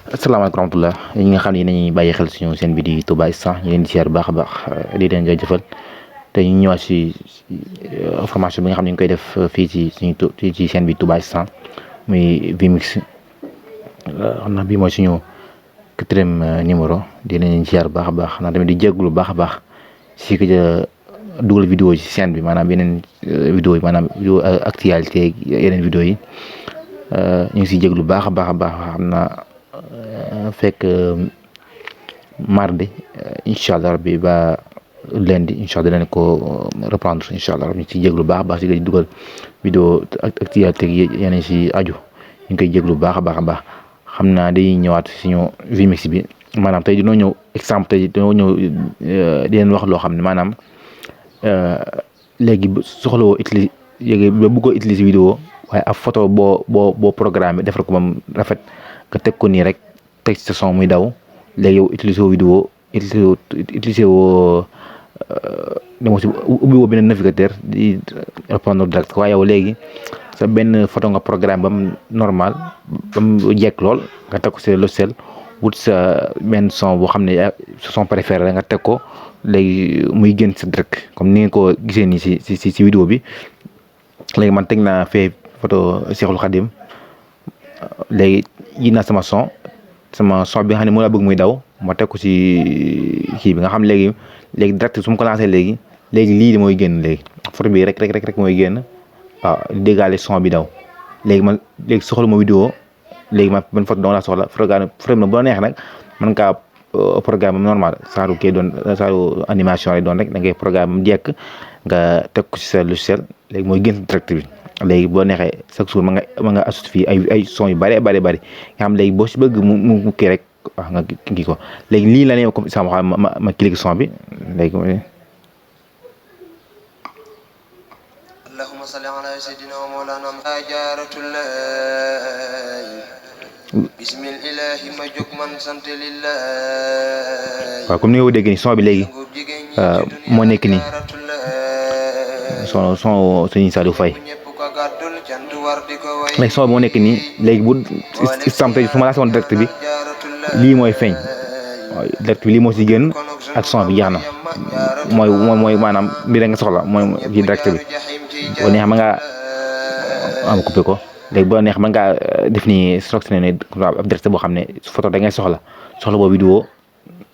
asalaamaaleykum rahmatulah ñi nga xam ne nañuy bàyyi xel suñu seen bi di Touba Instant ñu leen di siyaar baax a baax di leen jaajëfal te ñu ñëwaat si formation bi nga xam ne ñu koy def fii ci suñu ci seen bi Touba Instant muy Vmix xam naa bii mooy suñu 4e numéro di leen siyaar baax a baax xam naa tamit di jégalu baax a baax si que dugal vidéo ci chaîne bi maanaam yeneen vidéo yi maanaam vidéo actualité yeneen vidéo yi ñu ngi siy jégalu baax a baax a baax xam naa fekk mardi incha allah rabbi ba lundi incha allah dinañ ko reprendre incha allah ñu ciy jéglu baax a baax si nga dugal vidéo actualité yeneen si aju ñu ngi koy jéglu baax a baax a baax xam naa day ñëwaat suñu Vmix bi maanaam tey dinoo ñëw exemple tey dinoo ñëw di leen wax loo xam ne maanaam léegi soxlawoo utiliser léegi ba bëggoo utiliser vidéo waaye ab photo boo programme defar ko moom rafet nga teg ko nii rek teg ci sa son muy daw léegi yow utiliser woo vidéo utiliser woo demo si ubbi woo beneen navigateur di répondre direct waaye yow léegi sa benn photo nga programme ba mu normal ba mu jekk lool nga teg ko sa logiciel wut sa benn son boo xam ne sa son préféré nga teg ko léegi muy génn sa direct comme ni nga ko gisee nii si vidéo bi léegi man teg naa fee photo Cheikhul Khadim léegi yi naa sama son bi nga xam ne moo la bëgg muy daw ma teg ko ci kii bi nga xam léegi direct su ma ko lancé léegi lii mooy génn léegi photo bi rek mooy génn waaw déggaale son bi daw léegi soxla ma vidéo léegi man benn photo dong laa soxla photo bi boo neexee nag mën ngaa programme normal saaru kii doon saaru animation lay doon rek da ngay programme mu jekk nga teg ko ci sa logiciel léegi mooy génn direct bi léegi boo neexee chaque jour ma nga associé fii ay son yu bari nga xam léegi boo si bëgg mu kii rek wax nga kii ko léegi lii la ne comme exemple ma cliquer son bi léegi allahumma salli ala sayyidina wa mawlana jaratullah bismillah ma jóg man sant lillah waaw comme ni nga ko dégg nii son bi léegi moo nekk nii son Serigne Saliou Faye léegi son bi moo nekk nii léegi bu exemple su ma lancé woon direct bi lii mooy feeñ waaw direct bi lii moo si génn ak son bi jeex na mooy maanaam mbir nga soxla mooy ci direct bi boo neex ma nga am coupé ko léegi boo neex mën ngaa def ni sélectionné ne ab direct boo xam ne photo da ngay soxla boo vidéo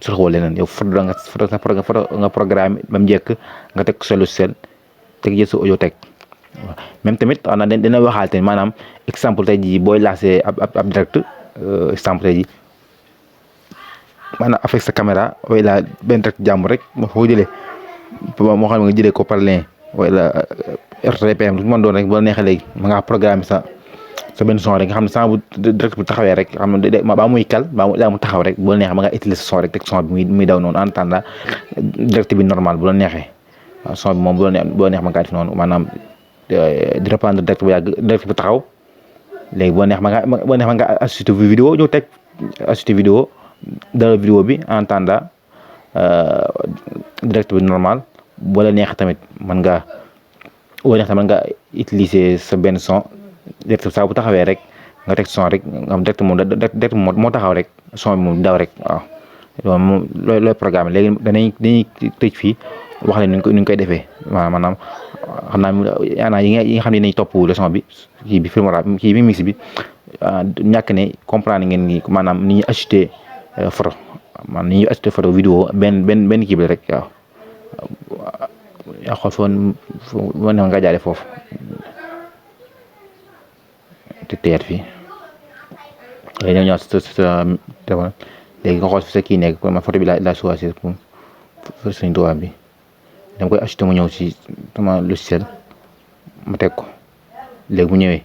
soxla woo leneen yow photo nga programme ba mu njëkk nga teg sa logiciel teg jël sa audio teg waaw même tamit xam naa dina waxaal te maanaam exemple tey jii booy lancé ab direct exemple tey jii maanaam avec sa caméra wala benn direct jàmm rek moo foo jëlee moo xam ne nga jëlee ko par lien wala RTPM lu mën doon rek boo neexee léegi ma ngaa programme sa benn son rek nga xam ne sama bu direct bu taxawee rek xam ne ba muy kal ba mu taxaw rek bu la neexee ma nga utiliser son rek teg son bi muy daw noonu en attendant direct bi normal bu la neexee waaw son bi moom boo neex ma ngaa def noonu maanaam di reprendre direct bu yàgg direct bu taxaw léegi boo neex ma nga assisté vidéo ñëw teg assisté vidéo dara vidéo bi en attendant direct bi normal boo la neex tamit mën nga utiliser sa benn son direct saa bu taxawee rek nga teg son rek nga am direct moo taxaw rek son bi moom daw rek waaw loolu moom looy programme léegi dañuy tëj fii wax leen ni ñu koy defee maanaam xam naa yi nga xam ne nañ topp leçon bi kii bi Filmora kii bi Vmix bi ñàkk ne comprendre ngeen ni maanaam ni ñuy acheter photo maanaam ni ñuy acheter photo vidéo benn kii bi rek waaw yaa xool foo ne nga jaare foofu te teyaat fii léegi ñëw sa téléphone léegi nga xool fi sa kii nekk ma photo bi la choisir pour suñu doigt bi dama koy acheter mu ñëw ci sama logiciel ma teg ko léegi bu ñëwee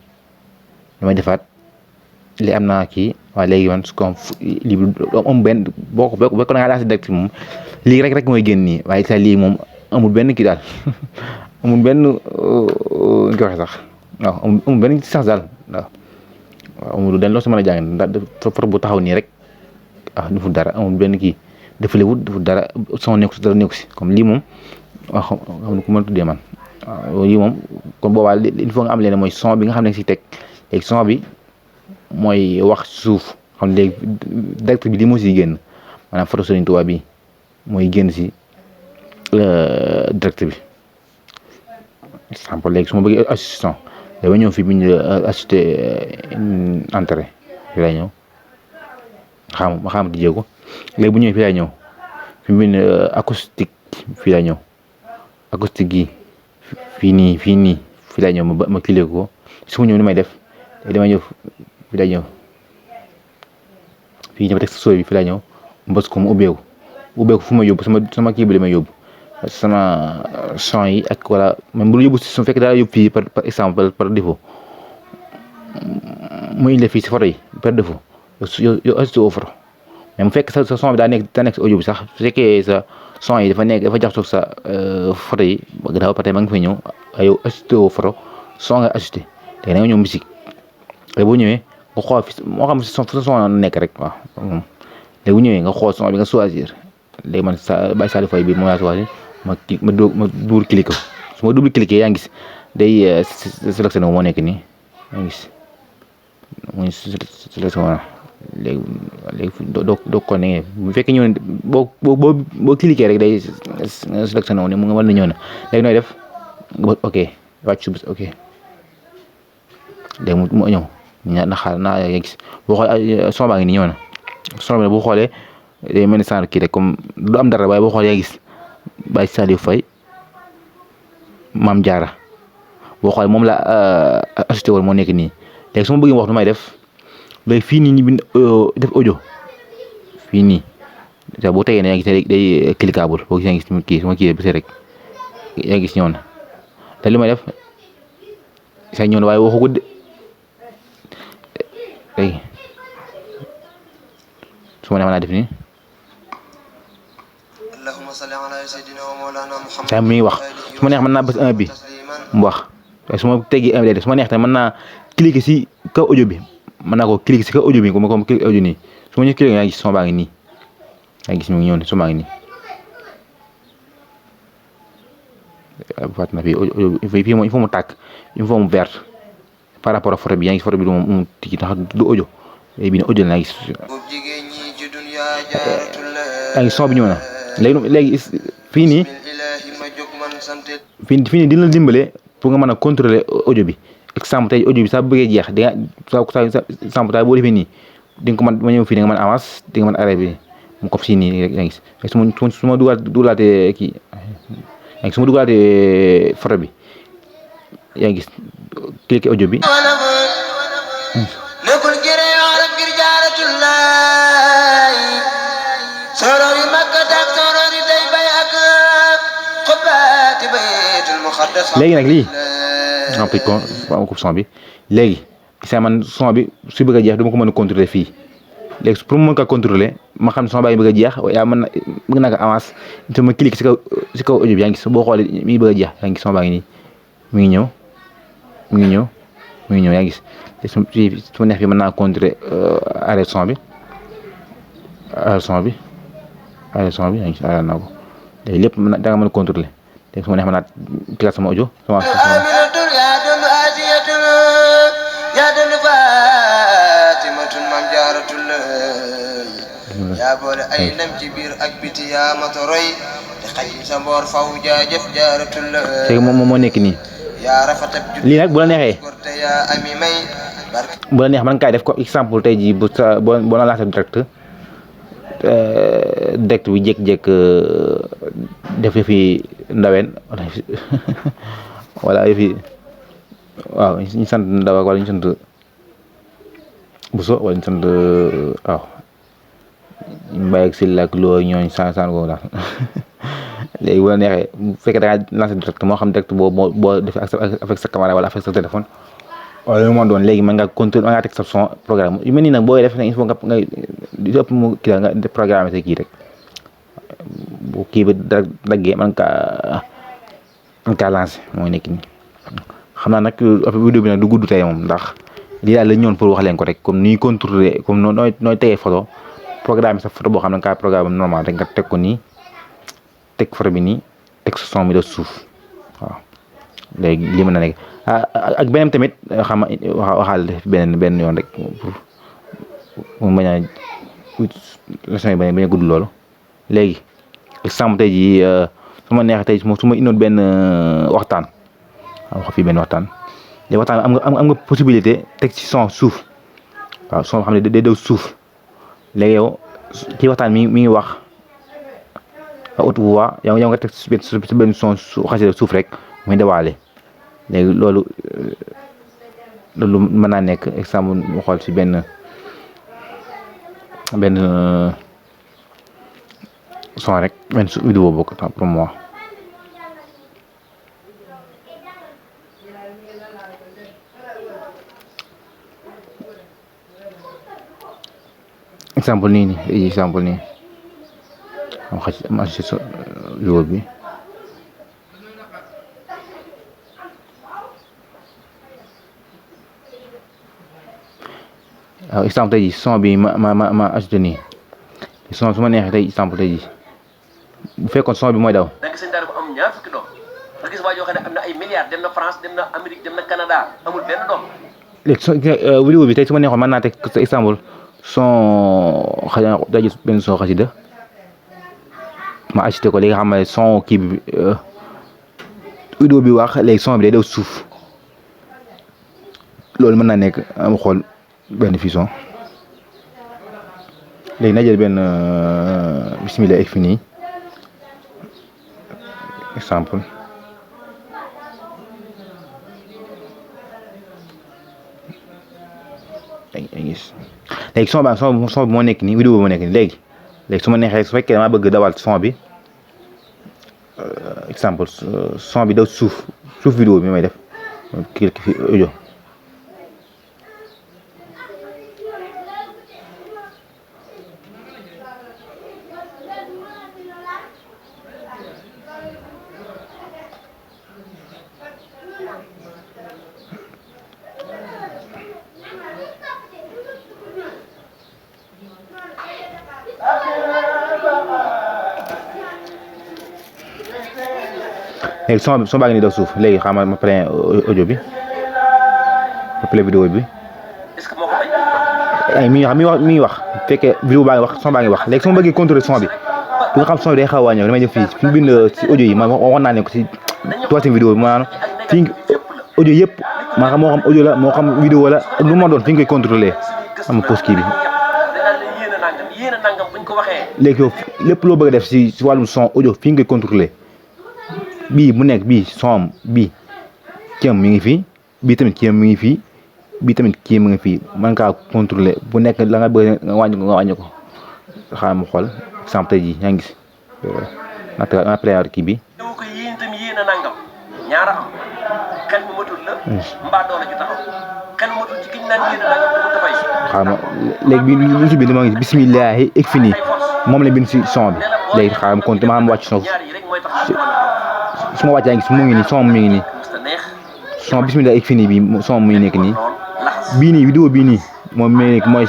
damay defaat li am naa kii waaye léegi man su ko lii am benn boo ko da ngaa lancé direct moom lii rek mooy génn nii waaye sa lii moom amul benn kii daal amul benn ñu ko waxee sax waaw amul benn sax daal waaw amul den loo si mën a jàng ndax photo bu taxaw nii rek waaw deful dara amul benn kii defalewut deful dara son nekku si dara nekku si comme lii moom waaw xam ne ku mën a tuddee man waaw lii moom kon boobaa il faut nga am leen mooy son bi nga xam ne si teg léegi son bi mooy wax suuf xam léegi direct bi li moo siy génn maanaam photo Serigne Touba bi mooy génn si direct bi exemple léegi su ma bëggee assistant dama ñëw fii bind assister entrée fii lay ñëw ma xam di jéego léegi bu ñëwee fii lay ñëw fi mu bind acoustique fii lay ñëw acoustique gi fii nii fii lay ñëw ma cliquer ko su ma ñëw ni may def damay ñëw fii lay ñëw fii ñëw texte sooy bi fii lay ñëw mbës ko mu ubbeeku fu ma yóbbu sama kii bi la may yóbbu sama son yi ak wala même bu yóbbu si su fekkee daal yóbbu fii par exemple par défaut mu indi fii si photo yi par défaut yow ajouté au photo mais mu fekk sa son bi daa nekk si audio bi sax su fekkee sa son yi dafa jaxasoo sa photo yi gannaaw ba tey ma ngi fay ñëw yow ajouté au photo son nga ajouté léegi da nga ñëw musique léegi boo ñëwee nga xool fi moo xam si son nekk rek waaw léegi bu ñëwee nga xool son bi nga choisir léegi man Baye Salif Faye bi moo laa choisir ma double cliquer su ma double cliquer yaa ngi gis day sélectionné moo nekk nii yaa ngi gis muy sélectionné léegi doo ko ne bu fekkee ñëw ne boo cliquer rek day sélectionné wu ne mu nga mën na ñëw na léegi nooy def nga bës ok wàcc su bës ok léegi mu ñëw na xaar naa yaa gis boo xoolee son baa ngi nii ñëw na son bi boo xoolee day mel ni sànq kii rek comme du am dara waaye boo xoolee yaa gis Baye Salif Faye Mame Diarra boo xoolee moom la ajouté woon moo nekk nii léegi su ma bëggee wax nu may def léegi fii nii ñu bind def audio fii nii te boo tegee ne yaa gis day cliquable boo gisee yaa gis kii su ma kii bese rek yaa gis ñëw na te li may def sa ñëw na waaye waxu ko de léegi su ma nee mën naa def nii saa muy wax su ma neex mën naa bës 1 bi mu wax waaye su ma tegee 1 bi day def su ma neex tamit mën naa cliquer si kaw audio bi mën naa ko cliquer si kaw audio bi comme cliquer audio nii su ma ñëw cliquer yaa ngi gis son baa ngi nii yaa ngi gis mu ngi ñëw ne son baa ngi nii fàtt na fii audio fii il faut mu tàkk il faut mu vert par rapport ak photo bi yaa ngi gis photo bi du moom tigi ndax du audio léegi bi ne audio la yaa ngi gis yaa ngi son bi ñëw na léegi fii nii fii nii dina la dimbale pour nga mën a contrôler audio bi exemple tey audio bi sax bëggee jeex di nga sa exemple tey boo defee nii di nga ko mën ma ñëw fii di nga mën avance di nga mën arrêté bi mu ko fii nii rek yaa ngi gis su ma dugalaatee kii yaa ngi su ma dugalaatee photo bi yaa ngi gis cliquer audio bi léegi nag lii en plus ko son bi léegi gis man son bi su bëgg a jeex du ma ko mën a contrôler fii léegi pour mu mën ko contrôler ma xam ne son baa ngi bëgg a jeex yaa mën naa ko avance te ma clique si kaw audio bi yaa ngi gis boo xoolee mi ngi bëgg a jeex yaa ngi gis son baa ngi nii mi ngi ñëw yaa ngi gis te su ma neex bi mën naa contrôler arrêt son bi yaa ngi gis arrêt naa ko léegi lépp mën da nga mën a contrôler te su ma neex mën naa tegaat sama audio sama yaa boole ay lem ci biir ak biti yaa mata roy te xaj sa mboor faw jaajëf jaaratulla léegi moom moo nekk nii yaa rafatab lii nag bu la neexee gorte yaa ami may bu la neex man kaay def ko exemple tey jii boo na lancé direct bi jékki-jékk def fi ndaween wala fi waaw ñu sant ndaw wala ñu sant Buso wala ñu sant waaw Mbaye ak Sylla ak loo ñooñ san ko daal léegi bu la neexee bu fekkee da ngaa lancé direct moo xam direct boo defee avec sa caméra wala avec sa téléphone wala lu mu doon léegi mën ngaa contrôle mën ngaa teg sa son programme yu mel nii nag booy def nag il faut nga di ëpp mu kii la nga programme sa kii rek bu kii bi daggee mën kaa lancé mooy nekk nii xam naa nag vidéo bi nag du gudd tey moom ndax lii daal la ñëwoon pour wax leen ko rek comme ni contrôler comme nooy tegee photo programme sa photo boo xam ne nga programme normal rek nga teg ko nii teg photo bi nii teg sa son bi de suuf waaw léegi lii mën na nekk ak beneen tamit xam nga waxaale benn yoon rek pour mu bañ a leçon yi bañ a gudd loolu. léegi exemple tey jii su ma neexee tey su ma indoon benn waxtaan wax fii benn waxtaan léegi waxtaan am nga possibilité teg ci son suuf waaw son xam ne day daw suuf léegi yow kii waxtaan mi ngi wax à haute voix yow nga teg ci benn son xasida suuf rek muy dawaale léegi loolu mën naa nekk exemple mu xool ci benn son rek benn vidéo bokk pour moi exemple nii exemple nii am xaj ci vidéo bi waaw exemple tey jii son bi ma ajouté nii son su ma neexee tey exemple tey jii bu fekkoon son bi mooy daw. da nga gis sëñ daara bu am ñaar fukki doom nga gis waa joo xam ne am na ay milliards dem na France dem na Amérique dem na Canada amul benn doom. léegi son vidéo bi tey su ma neexoon mën naa teg sa exemple son xëy daa gis benn son xasida ma ajouté ko léegi xam ne son kii bi vidéo bi wax léegi son bi day daw suuf loolu mën naa nekk am xool benn fii son léegi na jël benn bismillah ek fi nii exemple gis léegi son bi moo nekk nii vidéo bi moo nekk nii léegi su ma neexee su fekkee damaa bëgg dawal son bi exemple son bi daw suuf vidéo bi may def clique fi audio léegi son baa ngi nii daw suuf léegi xam nga ma play audio bi ma play vidéo bi est-ce que moo ko bañ. mi ngi wax fekkee vidéo baa ngi wax son baa ngi wax léegi su ma bëggee contrôler son bi bu nga xam son bi day xaw a wàññeeku damay def fii fi mu bind ci audio yi ma waxoon naa ne ko ci troisième vidéo bi maanaam fii audio yëpp maa xam moo xam audio la moo xam vidéo la ak lu ma doon fi ñu koy contrôler am pause kii bi léegi yow lépp loo bëgg a def ci wàllum son audio fi nga koy contrôler bii mu nekk bii son bii kiyam mi ngi fii bii tamit kiyam mi ngi fii bii tamit kiyam mi ngi fii mën kaa contrôler bu nekk la nga bëgg nga wàññi ko xaaral ma xool exemple tey jii yaa ngi gis nga prévoir kii bi. yow ko yéen itam yéen a nangam ñaara am xel mi matul la. mbaa doole ju taxaw xel matul ci kiñ naan yéen a nangam te mu dafay. xaaral ma léegi bi lu ci bind maa ngi gis bismillahi ek fi nii moom la bind si son bi léegi xaaral ma compté ma wàcc son su ma wàccee gis mu ngi nii son mi ngi nii son bismillah ek fi nii bi son muy nekk nii bii nii vidéo bii nii moom mi nekk mooy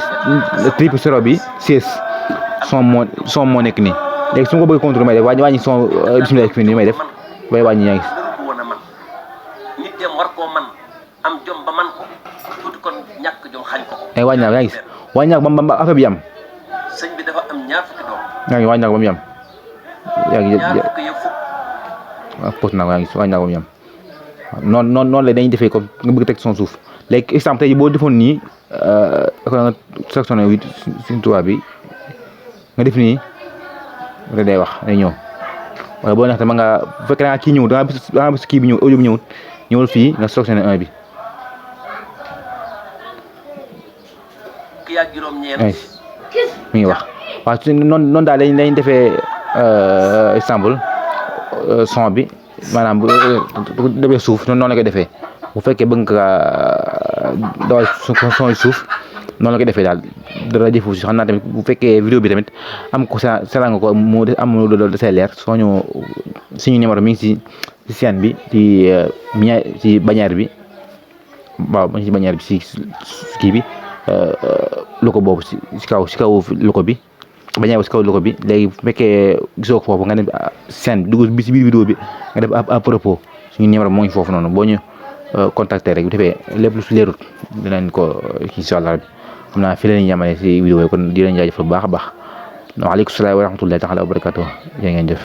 triple zéro bi 16 son moo nekk nii léegi su ma ko bëgg contrôler may def wàññi son bismillah ek fi nii may def bay wàññi yaa ngi gis nit dem war koo man am jom ba man ko tuuti kon ñàkk jom xañ ko ay wàññi naa yaa ngi gis wàññi naa ba affaire bi yam sëñ bi dafa am ñaar fukki doom yaa ngi wàññi naa ba mu yam yaa ngi ñaar fukki yëpp fukk waaw post naa ko yaa ngi wàññi naa ba mu yam noonu la dañuy defee comme nga bëgg teg son suuf léegi exemple tey boo defoon nii nga sélectionné wi suñu tubaab bi nga def nii rek day wax day ñëw wala boo neexee ma nga bu fekkee da nga kii ñëw da nga bis kii bi ñëw audio bi ñëwul fii nga sélectionné 1 bi. ki ak juróom-ñeent mi ngi wax waaw su noonu daal dañ defee exemple son bi maanaam bu defee suuf noonu la koy defee bu fekkee bëgg nga dawal son suuf noonu la koy defee daal dara jëfu si xam naa tamit bu fekkee vidéo bi tamit am ko seetaan nga ko mu am loolu desee leer soo ñëw suñu numéro mi ngi si chaîne bi ci bannière bi waaw ma ci bannière bi si kii bi logo boobu si kaw logo bi bañee si kaw logo bi léegi bu fekkee gisoo ko foofu nga dem scène bi dugg bi si biir vidéo bi nga def à propos suñu numéro moo ngi foofu noonu boo ñu contacter rek bu defee lépp lu si leerut dinañ ko incha allah xam naa fi la ñuy yemale si vidéo yi kon di leen jaajëfal bu baax a baax waaleykum salaam wa rahmatullahi taala wa barakatuh jërë ngeen jëf